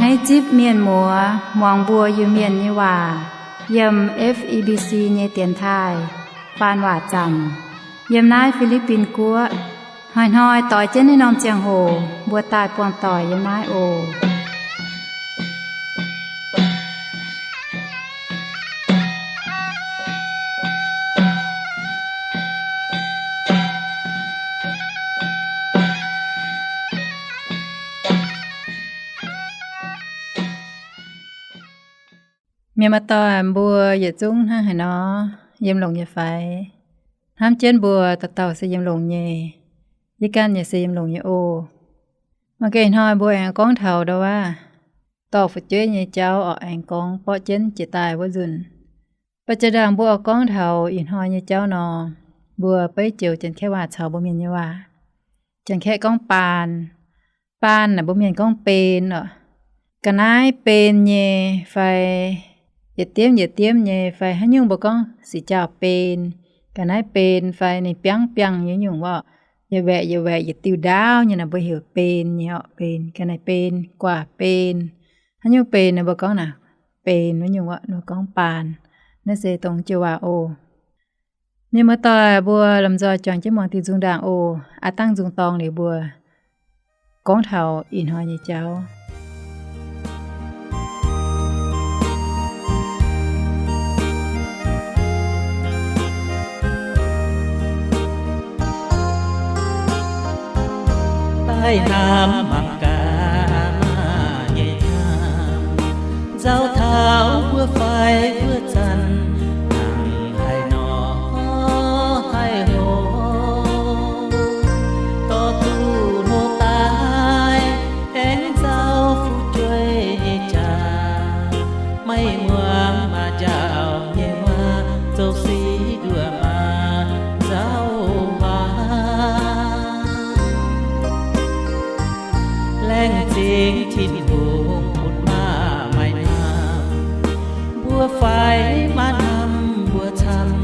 Naaiv zipv mienh muoz muangx mbuo Iu-Mienh nyei waac yiem F E B C nyei dienx taaih faan waac zaamc yiem naaiv Fi^li^bin Guoqv. Hnoi-hnoi doix jienv naaiv norm ziangh hoc mbuo daaih buangh doic yiem naaiv oc. Mienh muoz-doic, mbuo yietc zungv hnangv haaix nor, yiem longx nyei fai? Hnamv jienv mbuo dauh dauh se yiem longx nyei. Yie ganh yaac se yiem longx nyei oc. Mangc gaax ih hnoi mbuo aengx gorngv taux ndau wuov dorh fu'jueiv nyei jauv orqc, aengx gorngv borqv jienv jiex daaih wuov nzunc. Ba'ziex ndaangc mbuo oix gorngv taux ih hnoi nyei jauv nor, mbuo beiv joux Janx-Kaeqv waac caux mbuo Mienh nyei waac. Janx-Kaeqv gorngv baan. Baan naaic mbuo Mienh gorngv ben orqc. Ga'naaiv ben nyei fai yietc diemv yietc diemv nyei fai haaix nyungc mbuo gorngv sic jaauh ben. Ga'naaiv ben fai ninh biangv biangh nyei nyungc orqc. Yietc waeqc yietc waeqc yietc diuh ndaauv nyei naaic mbuo heuc ben nyei orqc. Ben, ga'naaiv ben, guaax ben. Haaix nyungc ben naaic mbuo gorngv naaic ben wuov nyungc orqc, mbuo gorngv baan. Naaiv se dongh joux waac oc. Mienh muoz-doic, mbuo lomh nzoih juangc jienv muangx diuh nzung ndaangc oc. Aav dangh nzung dorngx liuz mbuo gorngv taux ih hnoi nyei jauv. Daaih hnamv mangc gaax maa nyei hnamv, nzauh taux mbuo fai wuov zanc, hnangv haaix nor haih hoc, dorh duqv hlo daaih aengx nzauh fu'jueiv nyei jaax. Maiv muangx maa njaaux nyei waac, zoux sic nduov maa nzauh waac. Laengz zingh Tin-Hungh bun maa maaih hnamv, mbuo fai maa hnamv mbuo camv,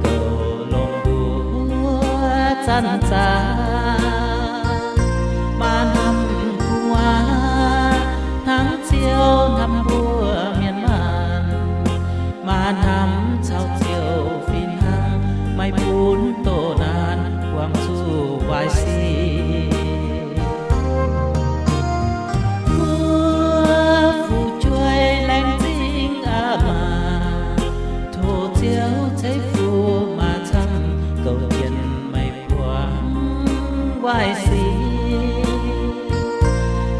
goux longx mbuo zanc-zanc. Maa hnamv gu'nguaaz hnangv Ziouv hnamv mbuo mienh maanh. Maa hnamv caux Ziouv fih hnangv, maiv bun doh naanc buangh zuqc waaic sic. Mbuo fu'jueiv laengz zingh aa maa, tov Ziouv ceix fuqv maa camv, goux jienv maiv buangh waaic sic.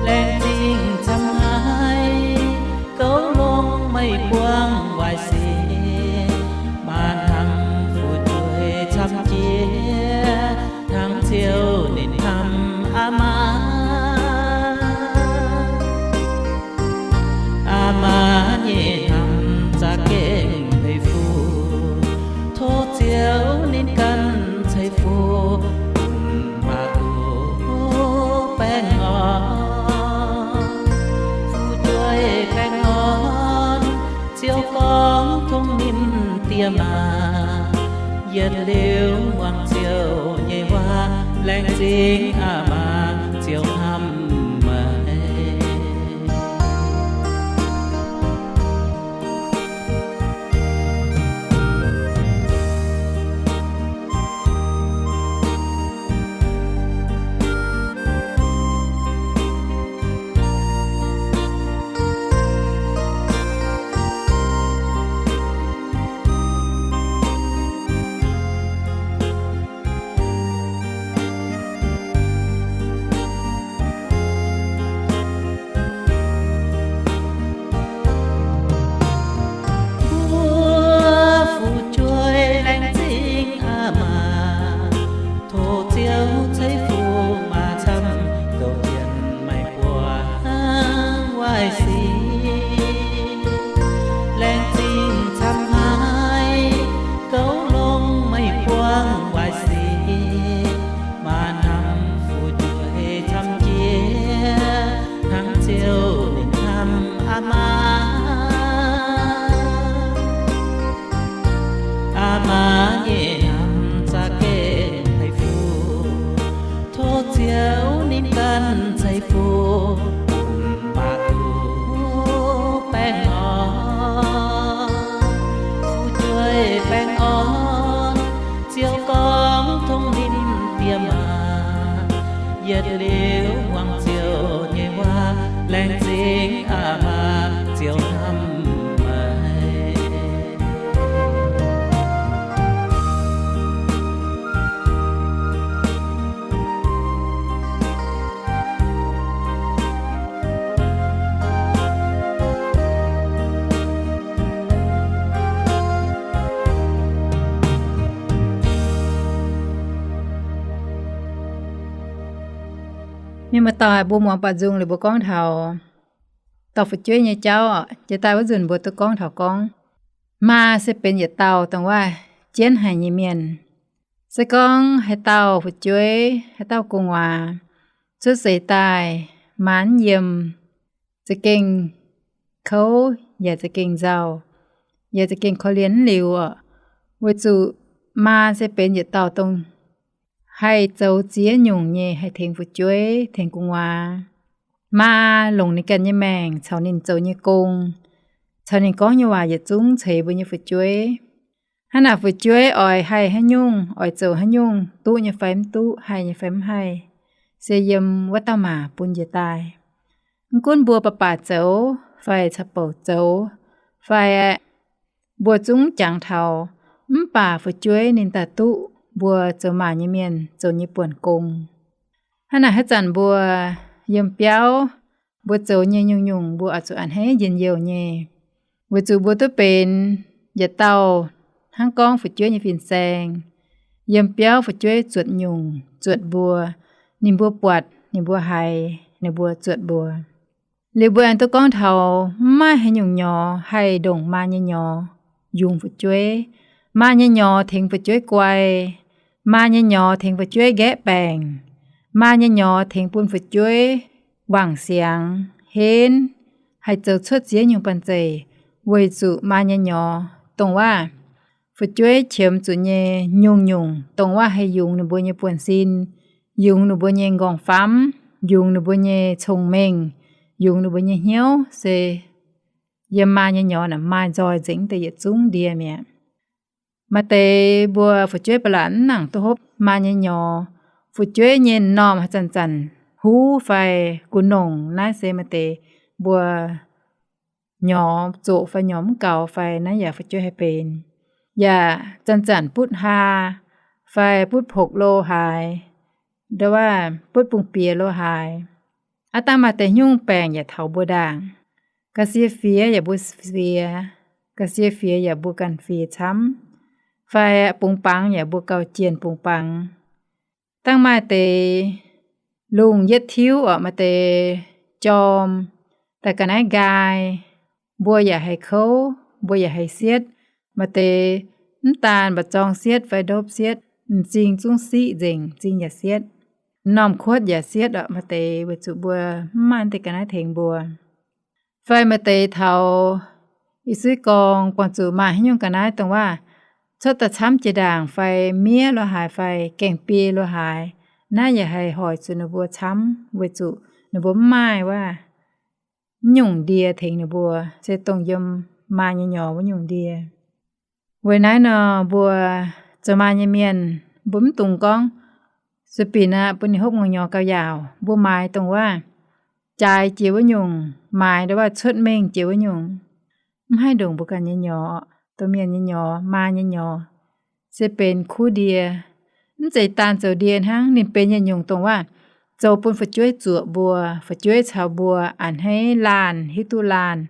Laengz zingh camv haic, goux longx maiv buangh waaic sic. Maa hnamv fu'jueiv camv jiex, hnangv Ziouv ninh hnamv aa maa. Aa maa nyei hnamv za'gengh fei-fo, tov Ziouv ninh ganh ceix fuqv bun maa duqv baengh orn. Fu'jueiv baengh orn, Ziouv gorngv tongx ninh diex maa, yietc liuz muangx Ziouv nyei waac, laengz zingh aa maa, Ziouv hnamv meih. Mbuo fu'jueiv laengz zingh aa maa, tov Ziouv ceix fuqv maa camv, goux jienv maiv buangh waaic sic. Laengz zingh camv haic, goux longx maiv buangh waaic sic. Maa hnamv fu'jueiv camv jiex, hnangv Ziouv ninh hnamv aa maa. Aa maa nyei hnamv za'gengh fei-fo, tov Ziouv ninh ganh ceix fuqv bun maa duqv Mienh muoz-doic, mbuo muangx baaux nzung liuz mbuo gorngv taux dorh fu'jueiv nyei jauv oc. Jiex daaih wuov nzunc mbuo duqv gorngv taux gorngv maa se benx yietc dauh dongh wuov jienv haic nyei mienh. Se gorngv haaix dauh fu'jueiv, haaix dauh gu'nguaaz cuotv seix daaih maa mv yiem, za'gengh kouv yaac za'gengh nzauh, yaac za'gengh korv-lienh mv liuz oc. Weic zuqc maa se benx yietc dauh dongh haih zoux ziex nyungc nyei haih tengx fu'jueiv, tengx gu'nguaaz. Maa longc ninh ganh nyei maengc caux ninh zoux nyei gong, caux ninh gorngv nyei waac yietc zungv ceix mbuo nyei fu'jueiv. Hnangv naaic fu'jueiv oix haih haaix nyungc, oix zoux haaix nyungc, duqv nyei fai mv duqv, haih nyei fai mv haih, se yiem wuov dauh maac bun njiec daaih. Mv gunv mbuo baac baac zoux fai caux bouc zoux, fai mbuo zungv jangx taux, mv baac fu'jueiv ninh daaih duqv mbuo zoux maac nyei mienh zoux nyei buonc gong. Hnangv naaic haaix zanc mbuo yiem biauv, mbuo zoux nyei nyungc-nyungc mbuo oix zuqc a'hneiv njien-youh nyei, weic zuqc mbuo duqv benx yietc dauh hnangv gorngv fu'jueiv nyei fin-saeng. Yiem biauv fu'jueiv zuotc nyungc zuotc mbuo, ninh mbuo buatc, ninh mbuo haiz, ninh mbuo zuotc mbuo. Liuz mbuo aengx duqv gorngv taux mv maaih haaix nyungc nyorx haih ndongc maa nyei nyorx yungz fu'jueiv. Maa nyei nyorx tengx fu'jueiv guai. Maa nyei nyorx tengx fu'jueiv nqaeqv baengc. Maa nyei nyorx tengx bun fu'jueiv wangc siangx henv, haih zoux cuotv ziex nyungc banh zeic, weic zuqc maa nyei nyorx dongh wuov fu'jueiv qiemx zuqc nyei nyungc-nyungc dongh wuov haih yungz ninh mbuo nyei buonv-sin, yungz ninh mbuo nyei nqorngv-famv, yungz ninh mbuo nyei cong-mengh, yungz ninh mbuo nyei hnyouv se yiem maa nyei nyorx naaic maaih nzoih nzengc deix yietc zungv ndie mi'aqv. Maaih deix mbuo fu'jueiv ba'laqc mv nangc duqv hopv maa nyei nyorx. Fu'jueiv nyei m'normh haaix zanc-zanc huv fai gu'nongc, naaiv se maaih deix mbuo nyorx zoqc fai nyorx mv gaux fai naaiv yaac fu'jueiv haih benx. Yaac zanc-zanc butv haa fai butv pokc lo haaix, nda'waav butv bungx bieqc lo haaix. Aav dangh maaih deix hnyouv baengc yaac taux mbuo ndaangc. Ga'sie fiex yaac mbuo fiex, ga'sie fiex yaac mbuo ganh fiex camv, fai bungx bangx yaac mbuo gauh jienh bungx bangx. Dangh maaih deix lungh yietv tiuv oc, maaih deix jorm daaih ga'naaiv nqaai, mbuo yaac haih kouv, mbuo yaac haih sietv. Maaih deix mv daanh mba'zorng sietv fai ndopv sietv, m'zing zungv siqv nzengc, m'zing yaac sietv, m'normh kuotv yaac sietv oc. Maaih deix weic zuqc mbuo mv maaih deix ga'naaiv tengx mbuo. Fai maaih deix taux i suiv gorngv buangh zuqc maaih haaix nyungc ga'naaiv dongh wuov cuotv daaih camv jiex ndaangc fai miev lo haaix fai gaengh biei lo haaix, naaiv yaac haih hoic zuqc ninh mbuo camv weic zuqc ninh mbuo mv maaih wuov nyungc ndie tengx ninh mbuo, se dongh yiem maa nyei nyorx wuov nyungc ndie. Weic naaiv nor mbuo zoux maa nyei mienh, mbuo mv dungx gorngv sueih binc aqv bun ninh hopv ngongh nyorx gauh yaauc. Mbuo maaiz dongh wuov jaaix jiex wuov nyungc, maaiz nda'waav cuotv mengh jiex wuov nyungc. Mv haih ndongc mbuo ganh nyei nyorx, domh mienh nyei nyorx, maa nyei nyorx, se benx kuv ndie. Mv zeiz daanh zoux ndie hnangv, ninh benx yietc nyungc dongh wuov zoux bun fu'jueiv zuoqc mbuo, fu'jueiv caux mbuo a'hneiv laanh hiuv duqv laanh.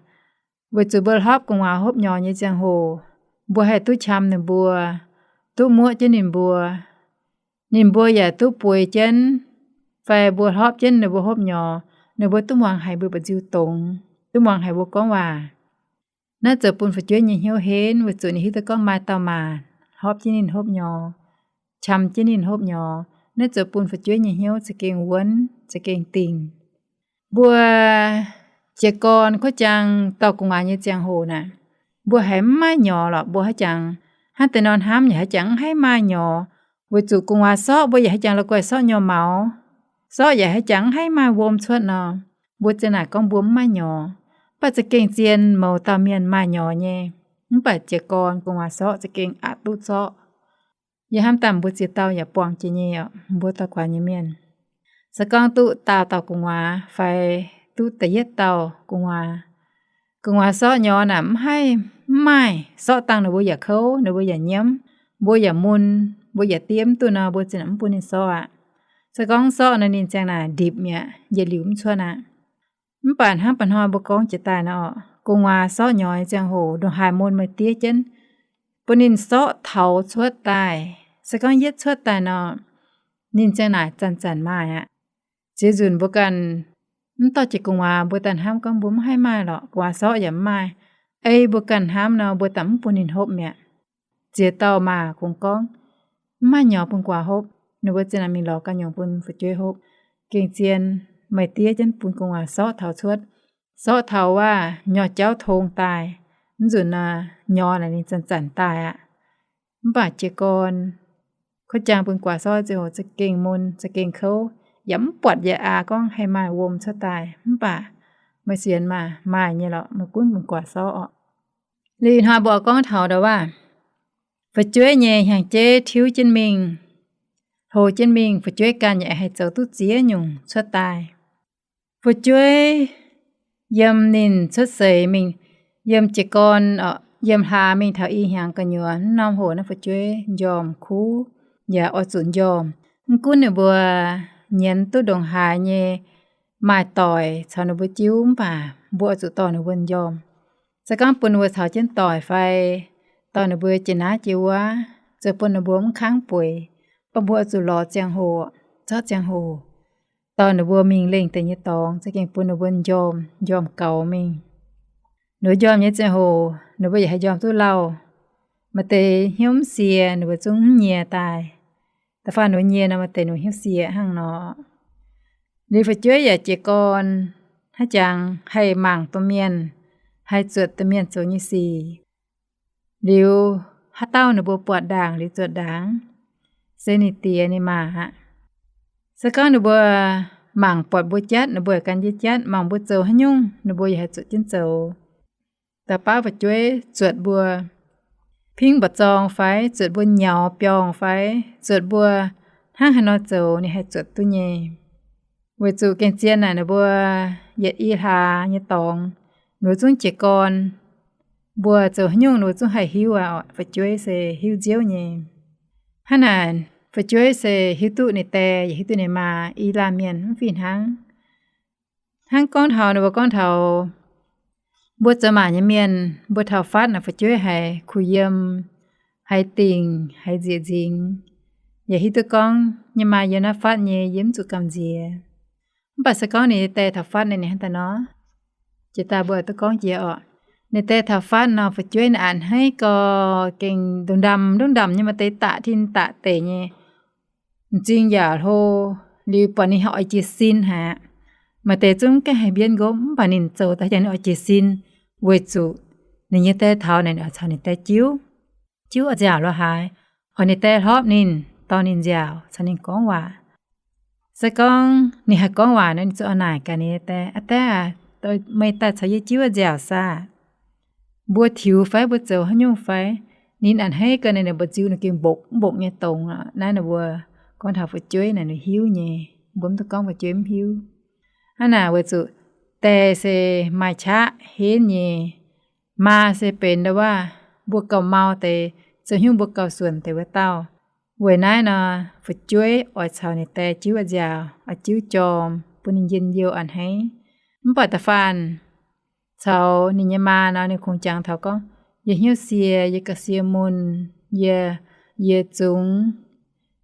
Weic zuqc mbuo hlopv gu'nguaaz hopv nyorx nyei ziangh hoc, mbuo haih duqv qam ninh mbuo, duqv muoqv jienv ninh mbuo. Ninh mbuo yaac duqv bueix jienv, fai mbuo hlopv jienv ninh mbuo hopv nyorx, ninh mbuo duqv muangx haic mbuo mbu'nziu dongz, duqv muangx haic mbuo gorngv waac. Naaiv zoux bun fu'jueiv nyei hnyouv henv weic zuqc ninh hiuv duqv gorngv maaih dauh maah hlopv jienv ninh hopv nyorx, qam jienv ninh hopv nyorx. Naaiv zoux bun fu'jueiv nyei hnyouv za'gengh wuonv, za'gengh dingh. Mbuo jiez gorn kuotv jangx dorh gu'nguaaz nyei ziangh hoc naaic, mbuo haiz mv maaih nyorx lorqc, mbuo haiz jangx hnangv deix nor hnamv yaac haiz jangx mv haih maaih nyorx. Weic zuqc gu'nguaaz sorqv mbuo yaac haiz jangx la'guaih sorqv nyorx maux, sorqv yaac haiz jangx mv haih maaih wuom cuotv nor, mbuo ziang naaic gorngv mbuo mv maaih nyorx. Mv baac za'gengh zien mouz dauh mienh maaih nyorx nyei. Mv baac jiez gorn gu'nguaaz sorqv za'gengh aqc duqv zorqv. Yie hnamv daaih mbuo ziex dauh yaac buangh jiex nyei oc, mbuo dorh guaax nyei mienh. Se gorngv duqv daauh dauh gu'nguaaz fai duqv da'yietv dauh gu'nguaaz, gu'nguaaz sorqv nyorx naaic mv haih, mv maaih sorqv dangh ninh mbuo yaac kouv, ninh mbuo yaac nyiemv, mbuo yaac mun, mbuo yaac diev mv duqv nor, mbuo ziang naaic mv bun ninh sorqv aqv. Se gorngv sorqv nor ninh ziang naaic ndipc mi'aqv, yietc liuz mv cuotv aqv. Mv baac hnangv mba'hnoi mbuo gorngv jiex daaih nor, gu'nguaaz sorqv nyorx ziangh hoc ndongc haaix mun meih diev jienv, bun ninh sorqv taux cuotv daaih. Se gorngv yietv cuotv daaih nor, ninh ziang naaic zanc-zanc maaih aqv. Ziex nzunc mbuo ganh mv dorh jiex gu'nguaaz, mbuo daaih hnamv gorngv mbuo mv haih maaih lorqc, gu'nguaaz sorqv yaac mv maaih. Ei mbuo ganh hnamv nor, mbuo daaih mv bun ninh hopv mi'aqv. Ziex dauh maac kungx gorngv, mv maaih nyorx bun gu'nguaaz hopv. Ninh mbuo ziang naaic mingh lorz ganh nyungc bun fu'jueiv hopv. Gengh zien, maaih diev jienv bun gu'nguaaz sorqv taux cuotv. Sorqv taux waac nyorx jauv tong daaih. Mv nzunc nor, nyorx naaic ninh zanc-zanc daaih aqv. Mv baac jiez gorn kouv jaang bun gu'nguaaz sorqv ziangh hoc za'gengh mun, za'gengh kouv, yaac mv buatc yaac aqc gorngv haih maaih wuom cuotv daaih. Mv baac meih sienx maah, maaih nyei lorqc, meih gunv bun gu'nguaaz sorqv orqc. Liuz ih hnoi mbuo gorngv taux ndau waac, fu'jueiv nyei hnyangx-jeiv tiuv jienv mingh, hlo jienv mingh, fu'jueiv ganh yaac haih zoux duqv ziex nyungc cuotv daaih. Fu'jueiv yiem ninh cuotv seix mingh, yiem jiez gorn, yiem hlaax mingh taux i hnyangx gu'nyuoz, mv norm hoc naaiv fu'jueiv njormh kuv, yaac oix zuqc njormh. Mv gunv ninh mbuo nyienz duqv ndongc haaix nyei maaih doic caux ninh mbuo jiuv, mv baac mbuo oix zuqc dorh ninh mbuo njormh. Se gorngv bun ninh mbuo caux jienv doic fai dorh ninh mbuo jiex naaiv jiex wuov, zoux bun ninh mbuo mv kangv bueix, mv baac mbuo oix zuqc lorz ziangh hoc, zorqv ziangh hoc dorh ninh mbuo mingh lengh deix nyei dorngx, za'gengh bun ninh mbuo njormh, njormh gaux mingh. Ninh mbuo njormh nyei ziangh hoc, ninh mbuo yaac haih njormh duqv lauh. Maaih deix hnyouv mv sie, ninh mbuo zungv mv nyie daaih. Da'faanh ninh mbuo nyie nor, maaih deix ninh mbuo hnyouv sie hnangv nor. Liuz fu'jueiv yaac jiez gorn, haaix jangx haih mangc domh mienh, haih zuotc domh mienh zoux nyei sic. Liuz haaix dauh ninh mbuo buatc ndaangc liuz zuotc ndaangc, se ninh diex ninh maa aqv. Se gorngv ninh mbuo mangc buatc mbuo jatv, ninh mbuo yaac gan jienv jatv, mangc mbuo zoux haaix nyungc, ninh mbuo yaac haih zuotc jienv zoux. Da'faanh fu'jueiv zuotc mbuo pingv mba'zorng fai zuotc mbuo nyaux biorngh fai zuotc mbuo hnangv haaix nor zoux ninh haih zuotc duqv nyei. Weic zuqc gengh zien naaic ninh mbuo yietc i hlaax nyei dorngx, ninh mbuo zungv jiez gorn. Mbuo zoux haaix nyungc ninh mbuo zungv haih hiuv aqv. Fu'jueiv se hiuv nziouv nyei. Hnangv naaic, fu'jueiv se hiuv duqv ninh die yaac hiuv duqv ninh maa, i laanh mienh mv fih hnangv. Hnangv gorngv taux ninh mbuo gorngv taux mbuo zoux maac nyei mienh, mbuo taux fatv naaic fu'jueiv haiz kuh yiem, haiz dingc, haiz nzieqc nzingx, yaac hiuv duqv gorngv nyei maa yiem naaiv fatv nyei, yie mv zuqc gamh nziex. Mv baac se gorngv ninh nyei die taux fatv naaic ninh hnangv daaih nor, jiex daaih mbuo duqv gorngv jiex orqc. Ninh die taux fatv nor, fu'jueiv naaic a'hneiv gau, gengh ndongh ndamc ndongh ndamc nyei, maaih deix daqc tin daqc deic nyei, m'zing yaac hlo, liuz buatc ninh oix jiez sin haic. Maaih deix zungv gaengh haih mbienv nqopv, mv baac ninh zoux daaih jangx ninh oix jiez sin, weic zuqc ninh nyei die taux naaic ninh oix caux ninh die jiuv, jiuv oix nziaauc lo haaix, oix ninh die hlopv ninh, dorh ninh nziaauc, caux ninh gorngv waac. Se gorngv ninh haih gorngv waac nor, ninh zungv oix naaic gaax ninh die, Aa die aac, meih daaih caux yie jiuv nziaauc saah? Mbuo tiux fai mbuo zoux haaix nyungc fai? Ninh a'hneiv gau, ninh mbu'ziex ninh gengh mbokc mbokc nyei dongz aqv. Naaiv ninh mbuo gorngv taux fu'jueiv naaic ninh hiuv nyei. Mbuo mv duqv gorngv fu'jueiv mv hiuv. Hnangv naaic weic zuqc die se maaih qaqv henv nyei. Maa se benx ndau waac mbuo gauh mau deix, zoux haaix nyungc mbuo gauh suonc deix wuov dauh. Weic naaiv nor, fu'jueiv oix caux ninh die jiuv nziaauc, oix jiuv jorm bun ninh njien-youh a'hneiv. Mv baac da'faanh caux ninh nyei maa nor, ninh kungx jangx taux gorngv, Yie hnyouv sie, yie ga'sie mun, yie, yie zungx,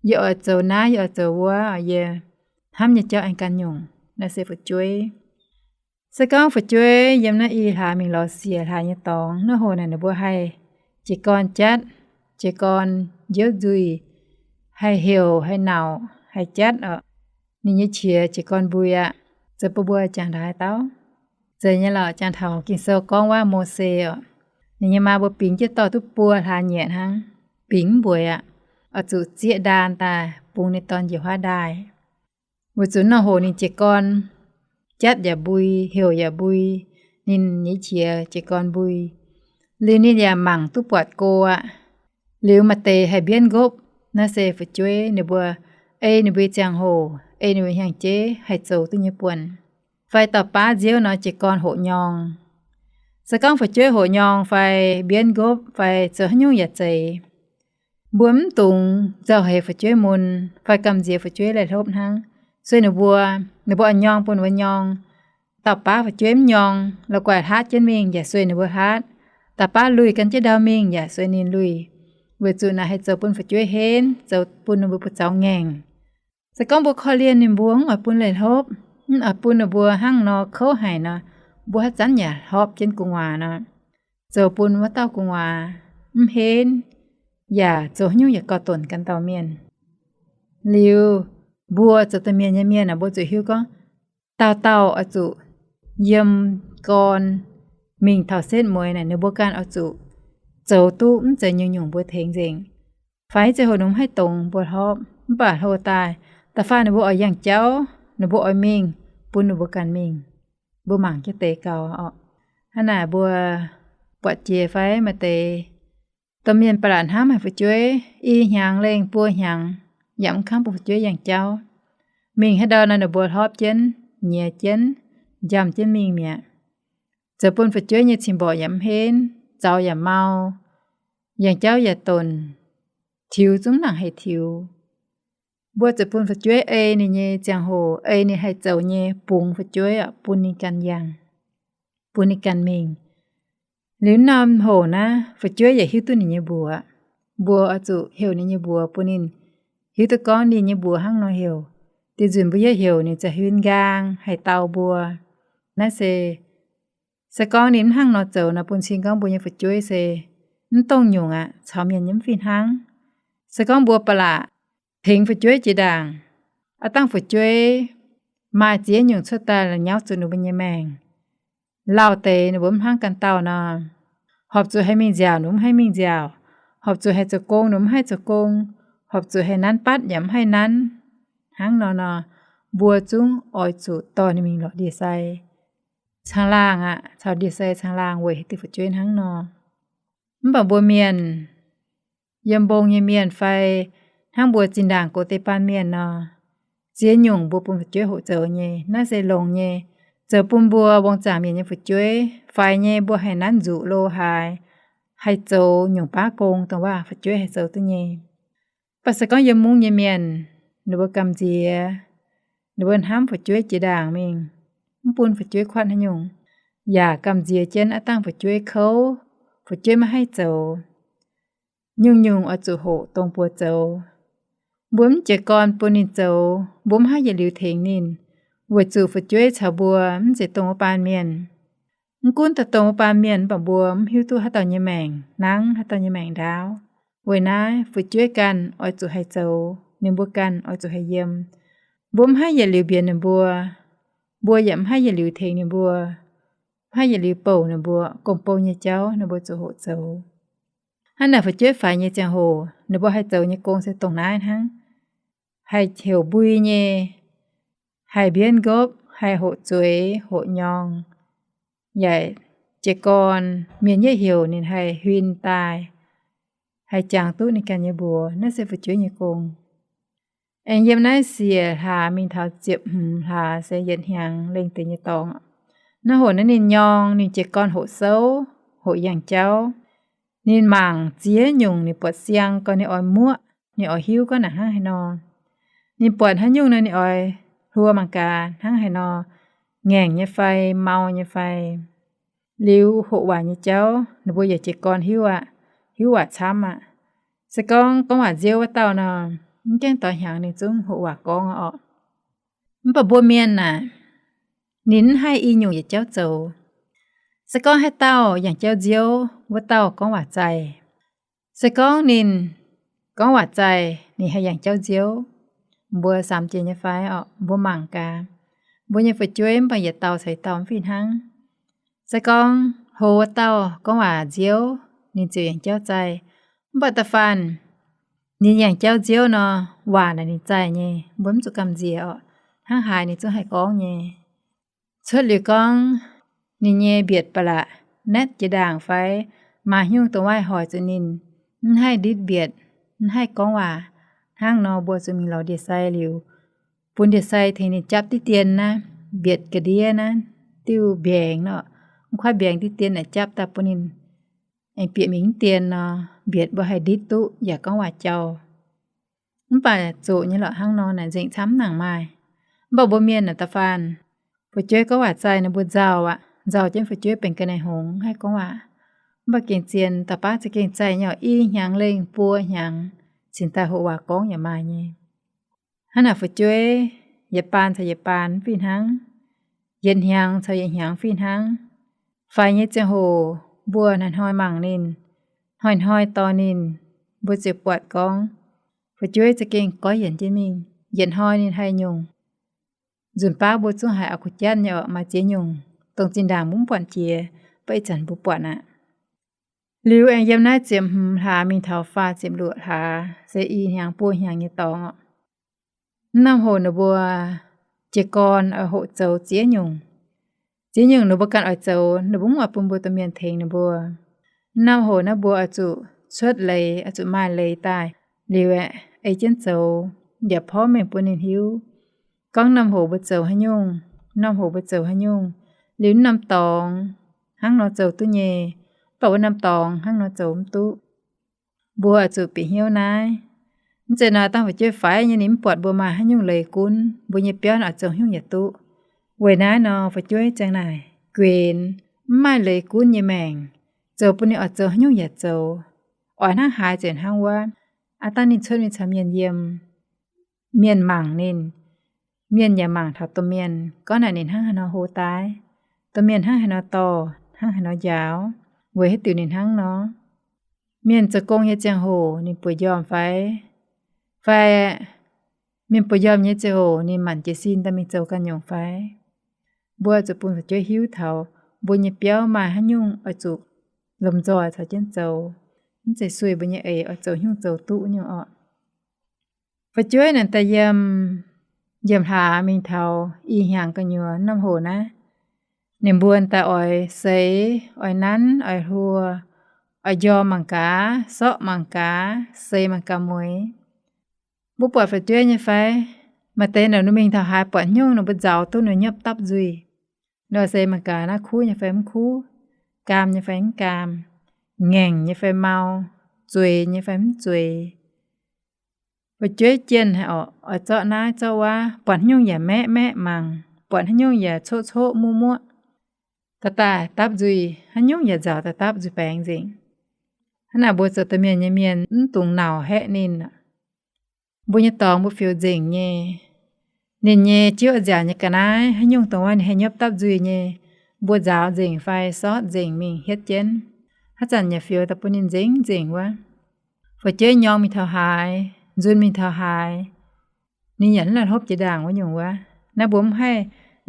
yie oix zoux naaiv, yie oix zoux wuov, yie hnamv nyei jauv aengx ganh nyungc. Naaiv se fu'jueiv. Se gorngv fu'jueiv yiem naaiv i hlaax mingh lorz siec hlaax nyei dorngx, naaiv hoc naaic ninh mbuo haih jiez gorn jatv, jiez gorn njiouv nzuih, haih heuc, haih nauc, haih jatv orqc. Ninh nyei qiex jiez gorn mbui aqv. Zoux bun mbuo jangx ndaaix dauh. Zeiz nyei lorqc, jangx taux Ging-Sou gorngv waac Mose orqc, ninh nyei maa mbuo bingx jienv dorh duqv buo hlaax nyieqc hnangv, bingx mv mbueiz aqv, oix zuqc zieqv ndaan daaih bungx ninh dorn njiec huaav ndaaih. Weic zuqc naaiv hoc ninh jiez gorn jatv yaac mbui, heuc yaac mbui, ninh nyei qiex jiez gorn mbui. Liuz ninh yaac mangc duqv buatc go aqv. Liuz maaih deix haih mbienv nqopv, naaiv se fu'jueiv ninh mbuo ei ninh mbuo nyei ziangh hoc, ei ninh mbuo hnyangx-jeiv haih zoux duqv nyei buonc. Fai dauh baav nziouv nor jiez gorn hoqc nyorng. Se gorngv fu'jueiv hoqc nyorng fai mbienv nqopv fai zoux haaix nyungc yaac zeiz, mbuo mv dungx nzauh heix fu'jueiv mun fai gamh nziex fu'jueiv laih hlopv hnangv. Sueih ninh mbuo, ninh mbuo oix nyorng bun ninh mbuo nyorng. Dauh baav fu'jueiv mv nyorng, la'guaih hlaav jienv mingh yaac sueih ninh mbuo hlaav. Dauh baav luih gan jienv ndau mingh yaac sueih ninh luih, weic zuqc naaic haih zoux bun fu'jueiv henv, zoux bun ninh mbuo buoz-zaux ngaengc. Se gorngv mbuo korv-lienh ninh mbuo, mv oix bun leiz hlopv, mv oix bun ninh mbuo hnangv nor kouv haic nor, mbuo haaix zanc yaac hlorpv jienv gu'nguaaz nor, zoux bun wuov dauh gu'nguaaz mv henv, yaac zoux haaix nyungc yaac gauh donc ganh dauh mienh. Liuz, mbuo zoux domh mienh nyei mienh aah, mbuo zuqc hiuv gorngv dauh dauh oix zuqc yiem gorn mingh taux setv mueiz naaic, ninh mbuo ganh oix zuqc zoux duqv mv zeiz nyungc-nyungc mbuo tengx nzengc. Fai ziangh hoc ninh mv haih dongz mbuo hlorpv, mv baac hlo daaih, da'faanh ninh mbuo oix yangh jauv, ninh mbuo oix mingh, bun ninh mbuo ganh mingh. Mbuo mangc jienv deix gaux oc. Hnangv naaic mbuo buatc jiex fai maaih deix domh mienh ba'laqc hnamv haic fu'jueiv, i hnyangx lengh buo hnyangx yaac mv kangv bun fu'jueiv yangh jauv. Mingh haaix ndau nor ninh mbuo hlorpv jienv, nyiex jienv, njamv jienv mingh mi'aqv. Zoux bun fu'jueiv nyei cing-mborqc yaac mv henv, zaux yaac mau, yangh jauv yaac donc, tiux zungv nangc haic tiux. Mbuo zuqc bun fu'jueiv ei ninh nyei ziangh hoc, ei ninh haih zoux nyei bungx fu'jueiv oc, bun ninh ganh yangh, bun ninh ganh mingh. Liuz norm hoc naaiv fu'jueiv yaac hiuv duqv ninh nyei mbuox. Mbuo oix zuqc heuc ninh nyei mbuox bun ninh hiuv duqv gorngv ninh nyei mbuox hnangv nor heuc. Dieh nzunc mbuo yaac heuc ninh za'huen nqaang haih dau mbuo. Naaiv se, se gorngv ninh mv hnangv nor zoux nor, bun cing gorngv mbuo nyei fu'jueiv se mv dongh nyungc aqv, caux mienh nyei mv fih hnangv. Se gorngv mbuo ba'laqc tengx fu'jueiv jiex ndaangc, aav dangh fu'jueiv maaih ziex nyungc cuotv daaih la'nyauv zuqc ninh mbuo nyei maengc. Lauh deix ninh mbuo mv hnangv ganh dauh nor, horpc zuqc haih mingh nziaauc ninh mbuo mv haih mingh nziaauc, horpc zuqc haih zoux gong ninh mbuo mv haih zoux gong, horpc zuqc haih nanv batv yaac mv haih nanv. Hnangv nor nor, mbuo zungv oix zuqc dorh ninh mingh lorz ndie-sai caangh laangh aqv, caux ndie-sai caangh laangh weic haaix diuc fu'jueiv hnangv nor. Mv baac mbuo mienh, yiem mbong nyei mienh fai hnangv mbuo zinh ndaangc gox deic-baan mienh nor, ziex nyungc mbuo bun fu'jueiv hoqc zoux nyei, naaiv se longx nyei. Zoux bun mbuo wong zaangc mienh nyei fu'jueiv faix nyei, mbuo haih nanv nzuqc lo haaix, haih zoux nyungc baav gong dongh waac fu'jueiv haih zoux duqv nyei. Mv baac se gorngv yiem mungv nyei mienh, ninh mbuo gamh nziex, ninh mbuo hnamv fu'jueiv jiex ndaangc mingh, mv bun fu'jueiv kuatv haaix nyungc, yaac gamh nziex jienv aav dangh fu'jueiv kouv, fu'jueiv maiv haih zoux. Nyungc-nyungc oix zuqc hoqc dongh mbuo zoux. Mbuo mv jiez gorn bun ninh zoux, mbuo mv haih yietc liuz tengx ninh, weic zuqc fu'jueiv caux mbuo mv zeiz dongh wuov baan mienh. Mv gunv daaih dongh wuov baan mienh, mv baac mbuo mv hiuv duqv haaix dauh nyei maengc hnangv, haaix dauh nyei maengc ndaauv. Weic naaiv fu'jueiv ganh oix zuqc haih zoux, ninh mbuo ganh oix zuqc haih yiem. Mbuo mv haih yietc liuz mbienx ninh mbuo, mbuo yaac mv haih yietc liuz tengx ninh mbuo, mv haih yietc liuz bouc ninh mbuo. Gong-bou nyei jauv ninh mbuo zuqc hoqc zoux. Hnangv naaic fu'jueiv faix nyei ziangh hoc ninh mbuo haih zoux nyei gong se dongh naaiv hnangv. Haih heuc mbui nyei, haih mbienv nqopv, haih hoqc zueiz, hoqc nyorng, yaac jiez gorn mienh yietv heuc ninh haih huin daaih, haih jangx duqv ninh ganh nyei mbuox. Naaiv se fu'jueiv nyei gong. Aengx yiem naaiv siec hlaax mingh taux ziepc hmz hlaax se yietc hnyangx lengh deix nyei dorngx. Naaiv hoc naaiv ninh nyorng, ninh jiez gorn hoqc souv, hoqc yangh jauv. Ninh mangc ziex nyungc, ninh buatc siang gorx, ninh oix muoqv, ninh oix hiuv gorngv naaic hnangv haaix nor. Ninh buatc haaix nyungc nor ninh oix hluo mangc gaax hnangv haaix nor, ngaengc nyei fai, mau nyei fai. Liuz hoqc waac nyei jauv ninh mbuo yaac jiez gorn hiuv aqv, hiuv waac camv aqv. Se gorngv gorngv waac nziouv wuov dauh nor, mv gaengh doix hnyangx ninh zungv hoqc waac gorngv orqc. Mv baac mbuo mienh naaic, ninh mv haih i nyungc yietc jauv zoux. Se gorngv haaix dauh yangh jauv nziouv, wuov dauh gorngv waac zaih. Se gorngv ninh gorngv waac zaih, ninh haih yangh jauv nziouv. Mbuo samx jiex nyei fai orqc? Mbuo mangc gaax, mbuo nyei fu'jueiv mv baac yietc dauh caux yietc dauh mv fih hnangv. Se gorngv hlo wuov dauh gorngv waac nziouv, ninh ziouc yangh jauv zaih. Mv baac da'faanh ninh yangh jauv nziouv nor, waac naaic ninh zaih nyei, mbuo mv zuqc gamh nziex orqc. Hnangv haaix ninh zungv haih gorngv nyei. Cuotv liuz gorngv ninh nyei mbietc ba'laqc naetv jiex ndaangc fai maaih haaix nyungc dongh waac hoic zuqc ninh mv haih nditv mbietc, mv haih gorngv waac, hnangv nor mbuo zuqc mingh lorz ndie-sai liuz, bun ndie-sai tengx ninh japv diqv dien naaiv, mbietc ga'ndiev naaiv, diuh mbiaengx nor, mv kuaaiv mbiaengx diqv dien naaic japv daaih bun ninh aengx bieqc mingh mv dien nor, mbietc mbuo haih nditv duqv yaac gorngv waac jauv. Mv baac zoqc nyei lorqc, hnangv nor naaic nzengc camv nangc maaih. Mv baac mbuo mienh naaic da'faanh, fu'jueiv gorngv waac zaih ninh mbuo nzauh aqv, nzauh jienv fu'jueiv benx ga'naaiv hngongx mv haih gorngv waac. Mv baac gengh zien da'baav za'gengh zaih nyei orqc, i hnyangx lengh buo hnyangx cingx daaih hoqc waac gorngv yaac maaih nyei. Hnangv naaic fu'jueiv yietc baan caux yietc baan mv fih hnangv, yietc hnyangx caux yietc hnyangx fih hnangv. Faix nyei ziangh hoc mbuo hnoi-hnoi mangc ninh, hnoi-hnoi dorh ninh, mbuo ziouc buatc gorngv fu'jueiv za'gengh goiv yienc jienv mingh, yietc hnoi ninh haih nyungc. Nzunc baav mbuo zungv haiz aqc kuv jatv nyei orqc, maaih ziex nyungc dongh zinh ndaangc mbuo mv buatc jiex, beiv ih zanc mbuo buatc aqv. Liuz aengx yiem naaiv ziepc hmz hlaax mingh taux faah ziepc luoqc hlaax se i hnyangx buo hnyangx nyei dorngx orqc. Mv norm hoc ninh mbuo jiez gorn oix hoqc zoux ziex nyungc. Ziex nyungc ninh mbuo ganh oix zoux, ninh mbuo mv oix bun mbuo domh mienh tengx ninh mbuo. Mv norm hoc naaiv mbuo oix zuqc cuotv leiz, oix zuqc maaih leiz daaih liuz aeqv, ei jienv zoux, yaac porv mengh bun ninh hiuv gorngv norm hoc mbuo zoux haaix nyungc, norm hoc mbuo zoux haaix nyungc, liuz mv norm dorngx hnangv nor zoux duqv nyei, mv baac wuov norm dorngx hnangv nor zoux mv duqv. Mbuo oix zuqc bieqc hnyouv naaiv. Mv zeiz naaiv dangh fu'jueiv faix nyei ninh mv buatc mbuo maaih haaix nyungc leiz gunv, mbuo nyei biauv oix zoux haaix nyungc yaac duqv. Weic naaiv nor fu'jueiv ziang naaic guenx, mv maaih leiz gunv nyei maengc, zoux bun ninh oix zoux haaix nyungc yaac zoux, oix hnangv haaix ziouc hnangv wuov. Aav dangh ninh cuotv mingh caux mienh yiem, mienh mangc ninh, mienh yaac mangc taux domh mienh, gorngv naaic ninh hnangv haaix nor hlo daaih, domh mienh hnangv haaix nor dorh, hnangv haaix nor njaaux, weic haaix diuc ninh hnangv nor. Mienh zoux gong nyei ziangh hoc ninh bueix njormh fai, fai mienh bueix njormh nyei ziangh hoc ninh manc jiez sin daaih mingh zoux ganh nyungc fai. Mbuo zuqc bun fu'jueiv hiuv taux mbuo nyei biauv maaih haaix nyungc oix zuqc lomh nzoih caux jienv zoux, mv zeiz sueih mbuo nyei eix oix zoux haaix nyungc zoux duqv nyungc orqc. Fu'jueiv naaic daaih yiem, yiem hlaax mingh taux i hnyangx gu'nyuoz norm hoc naaiv, ninh mbuo daaih oix seix, oix nanv, oix hluo, oix njormh mangc gaax, sorqv mangc gaax, seix mangc gaax mueix. Mbuo buatc fu'jueiv nyei fai? Maaih deix naaic ninh mingh taux haaix buatc haaix nyungc ninh mbuo nzaaux duqv ninh nyopv dapv nzuih. Ninh oix seix mangc gaax naaiv kuv nyei fai mv kuv, gaam nyei fai mv gaam, ngaengc nyei fai mau, zueiz nyei fai mv zueiz. Fu'jueiv jienh haic orqc, oix zorqv naaiv zorqv wuov, buatc haaix nyungc yaac maeqv maeqv mangc, buatc haaix nyungc yaac coqv coqv muoqv muoqv. Daaih daaih dapv nzuih, haaix nyungc yaac nzaaux daaih dapv nzuih baengx nzengc. Hnangv naaic mbuo zoux domh mienh nyei mienh mv dungx nauc haeqv ninh. Mbuo nyei dorngx mbuo fioux nzengc nyei. Ninh nyei jiuv nziaauc nyei ga'naaiv, haaix nyungc dongh wuov ninh haih nyopv dapv nzuih nyei, mbuo nzaaux nzengc fai sortv nzengc mingh hietv jienv, haaix zanc yaac fioux daaih bun ninh nzengc nzengc wuov. Fu'jueiv nyorng mingh taux haaix, nzun mingh taux haaix, ninh yaac mv laih hlopv jiex ndaangc wuov nyungc wuov. Naaiv mbuo mv haih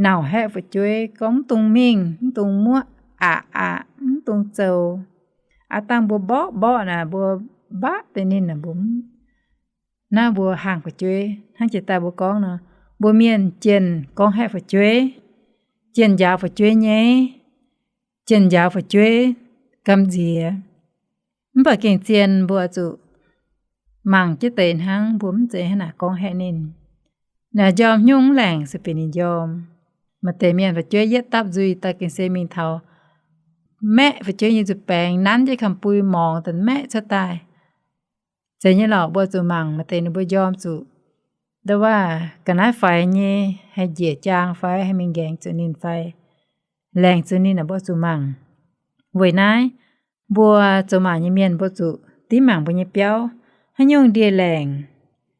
nauc haeqv fu'jueiv gorngv mv dungx mingh, mv dungx muoqv aqc aqc, mv dungx zoux. Aav dangh mbuo mborqv mborqv naaic, mbuo mbatv deix ninh naaic, mbuo mv, naaiv mbuo hangh fu'jueiv hnangv jiex daaih mbuo gorngv nor, mbuo mienh jienh gorngv haeqv fu'jueiv, jienh njaaux fu'jueiv nyei, jienh njaaux fu'jueiv gamh nziex. Mv baac gengh zien mbuo zuqc mangc jienv deix hnangv, mbuo mv zeiz hnangv naaic gorngv haeqv ninh. Naaic njormh haaix nyungc mv laengc se bieqc ninh njormh. Maaih deix mienh fu'jueiv yietv dapv nzuih daaih gengh se mingh taux maeqv fu'jueiv nyei nzuih baengx, nanv jienv kamx-bui morngx daaih maeqv cuotv daaih. Zeiz nyei lorqc, mbuo zuqc mangc maaih deix ninh mbuo njormh zuqc nda'waav ga'naaiv faix nyei, haih njiec jaang fai haih mingh nqaengx zuqc ninh fai, laengc zuqc ninh naaic mbuo zuqc mangc. Weic naaiv, mbuo zoux maac nyei mienh mbuo zuqc dimv mangc mbuo nyei biauv, haaix nyungc ndie laengc,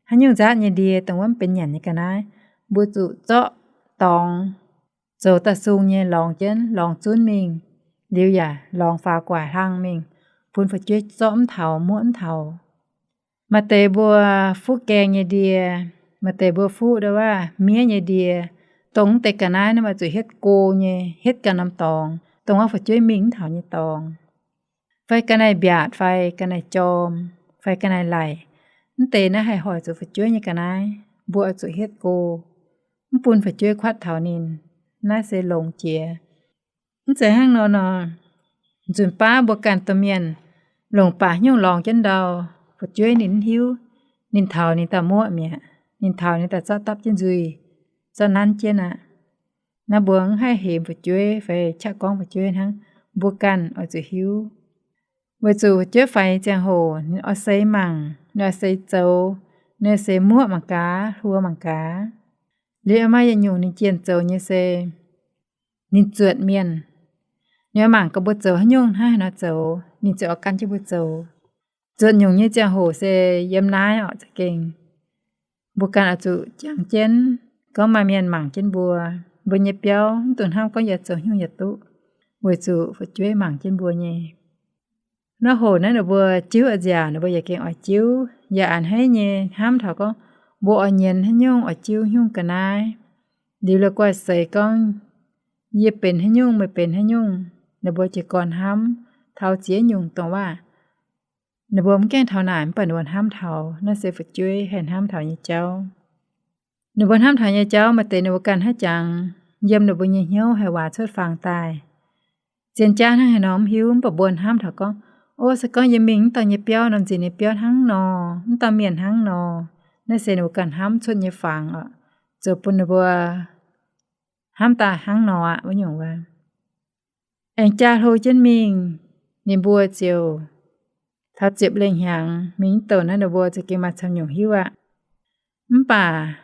haaix nyungc nzaatv nyei ndie dongh wuov mv benx nyanc nyei ga'naaiv, mbuo zuqc zorqv dorngx zoux daaih sung nyei lorngx jienv, lorngx zunv mingh, liuz yaac lorngx faaux gu'nguaaic hlang mingh, bun fu'jueiv zorqv mv taux, muoqv mv taux. Maaih deix mbuo fuqv gaeng nyei ndie, maaih deix mbuo fuqv nda'waav miev nyei ndie, dongh mv deix ga'naaiv naaiv maaih zuqc hietv go nyei, hietv ganh norm dorngx, dongh wuov fu'jueiv mingh mv taux nyei dorngx, fai ga'naaiv mbiaatc fai ga'naaiv jorm fai ga'naaiv laic. Mv deix naaiv haih hoic zuqc fu'jueiv nyei ga'naaiv, mbuo oix zuqc hietv go, mv bun fu'jueiv kuatv taux ninh. Naaiv se longx jiex. Mv zeiz hnangv nor nor, nzunc baav mbuo ganh domh mienh longc baac haaix nyungc lorngx jienv ndau, fu'jueiv ninh mv hiuv, ninh taux ninh daaih muoqv mi'aqv, ninh taux ninh daaih zorqv dapv jienv nzuih, zorqv nanv jienv aqv. Naaiv mbuo mv haih hemx fu'jueiv fai qaqv gorngv fu'jueiv hnangv, mbuo ganh oix zuqc hiuv. Weic zuqc fu'jueiv faix ziangh hoc ninh oix seix mangc, ninh oix seix zoux, ninh oix seix muoqv mangc gaax, hluo mangc gaax. Liuz maaih yietc nyungc ninh jienh zoux nyei se ninh zuotc mienh. Ninh oix mangc gaax mbuo zoux haaix nyungc hnangv haaix nor zoux, ninh ziouc oix gan jienv mbuo zoux. Zuotc nyungc nyei ziangh hoc se yiem naaiv orqc za'gengh. Mbuo ganh oix zuqc jangx jienv gorngv maaih mienh mangc jienv mbuo. Mbuo nyei biauv mv dungx hnamv gorngv yaac zoux nyungc yaac duqv, weic zuqc fu'jueiv mangc jienv mbuo nyei. Nor hoc naaiv ninh mbuo jiuv a'nziaauc, ninh mbuo yaac gengh oix jiuv, yaac a'hneiv nyei hnamv taux gorngv mbuo oix nyienz haaix nyungc, oix jiuv nyungc ga'naaiv. Liuz la'guaih seix gorngv yie benx haaix nyungc, meih benx haaix nyungc, ninh mbuo jiez gorn hnamv taux ziex nyungc dongh waac. Ninh mbuo mv gaengh taux naaic, mv baac ninh mbuo hnamv taux. Naaiv se fu'jueiv haih hnamv taux nyei jauv. Ninh mbuo hnamv taux nyei jauv maaih deix ninh mbuo ganh haiz jangx yiem ninh mbuo nyei hnyouv haih waac cuotv fangx daaih. Zien jaav hnangv haaix nor mv hiuv, mv baac mbuo hnamv taux gorngv, o, se gorngv yie mingh mv dauh nyei biauv nor, nziex nyei biauv hnangv nor, mv dauh mienh hnangv nor. Naaiv se ninh mbuo ganh hnamv cuotv nyei fangx oc, zoux bun ninh mbuo hnamv daaih hnangv nor aqv wuov nyungc wuov. Aengx jaa hlo jienv mingh, ninh mbuo ziouc taux ziepc lengh hnyangx mingh mv douh naaiv, ninh mbuo za'gengh maaih camv nyungc hiuv aqv. Mv baac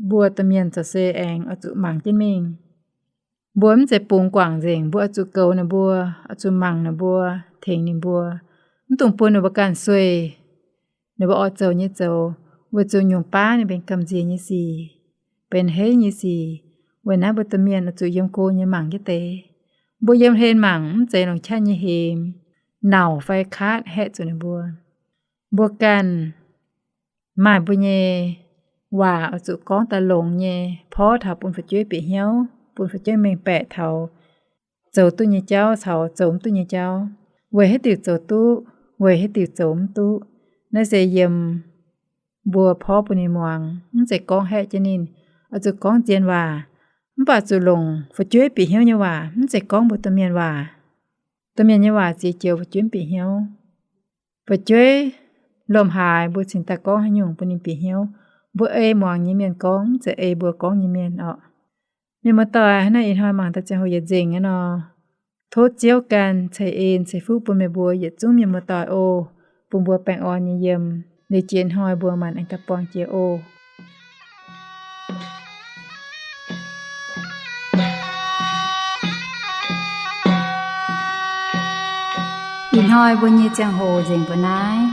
mbuo domh mienh corc se aengx oix zuqc mangc jienv mingh. Mbuo mv zeiz bungx guangc nzengc, mbuo oix zuqc goux ninh mbuo, oix zuqc mangc ninh mbuo, tengx ninh mbuo. Mv dungx bun ninh mbuo ganh sueih. Ninh mbuo oix zoux nyei zoux, weic zuqc nyungc baav ninh benx gamh nziex nyei sic, benx heiv nyei sic. Weic naaiv mbuo domh mienh oix zuqc yiem go nyei mangc jienv deix. Mbuo yiem hlen mangc mv zeiz longc qaqv nyei hemx, nauc fai kaatv haeqv zuqc ninh mbuo. Mbuo ganh maaih mbuo nyei waac oix zuqc gorngv daaih longx nyei, porv taux bun fu'jueiv bieqc hnyouv, bun fu'jueiv mengh baeqc taux zoux duqv nyei jauv caux zoux mv duqv nyei jauv, weic haaix diuc zoux duqv, weic haaix diuc zoux mv duqv. Naaiv se yiem mbuo porv bun ninh muangx, mv zeiz gorngv haeqv jienv ninh. Oix zuqc gorngv zien waac, mv baac zuqc longc fu'jueiv bieqc hnyouv nyei waac, mv zeiz gorngv mbuo domh mienh waac. Domh mienh nyei waac ziex joux fu'jueiv mv bieqc hnyouv. Fu'jueiv lomh haaix mbuo cingx daaih gorngv haaix nyungc bun ninh bieqc hnyouv, mbuo ei muangx nyei mienh gorngv, mv zeiz ei mbuo gorngv nyei mienh oc. Mienh muoz-doic, hnangv naaiv ih hnoi mangc daaih ziangh hoc yietc nzengc aqv nor, tov Ziouv ganh ceix en ceix fuqv bun meih mbuo yietc zungv mienh muoz-doic oc, bun mbuo baengh orn nyei yiem. Liuz jiex hnoi mbuo maanc aengx daaih buangh jiex oc. Ih hnoi mbuo nyei ziangh hoc nzengc mbuo naaiv.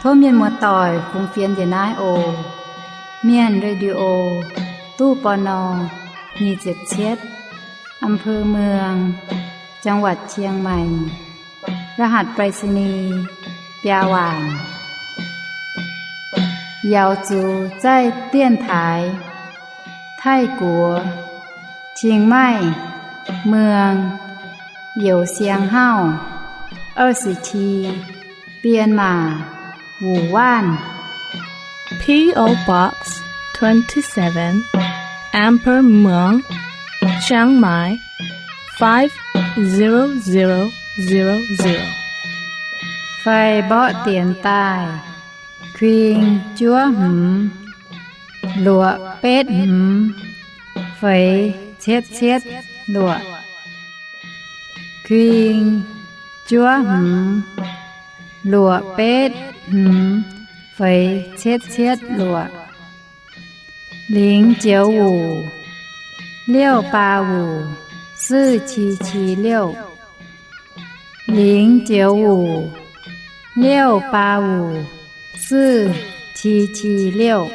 Tov mienh muoz-doic fungx fienx njiec naaiv oc. Mienh Radio, ตู้ ปณ. nyic ziepc cietv, อำเภอเมือง จังหวัดเชียงใหม่ รหัสไปรษณีย์ biaa waanc. 瑶族在电台 Taiv-Guoqv, Chiang Mai, เมือง Youz Siang Hauv, 二十七, Bienh Maac, Wuonh Waanv. P O Box twenty-seven, Amber Muang, Chiang Mai, five zero zero zero zero. Fai mborqv dienx daaih, kuing juov hmz, luoqc betv hmz, feix cietv cietv luoqc. Kuing juov hmz, luoqc betv hmz, feix cietv cietv luoqc. 零九五 六八五 四七七六. 零九五 六八五 四七七六.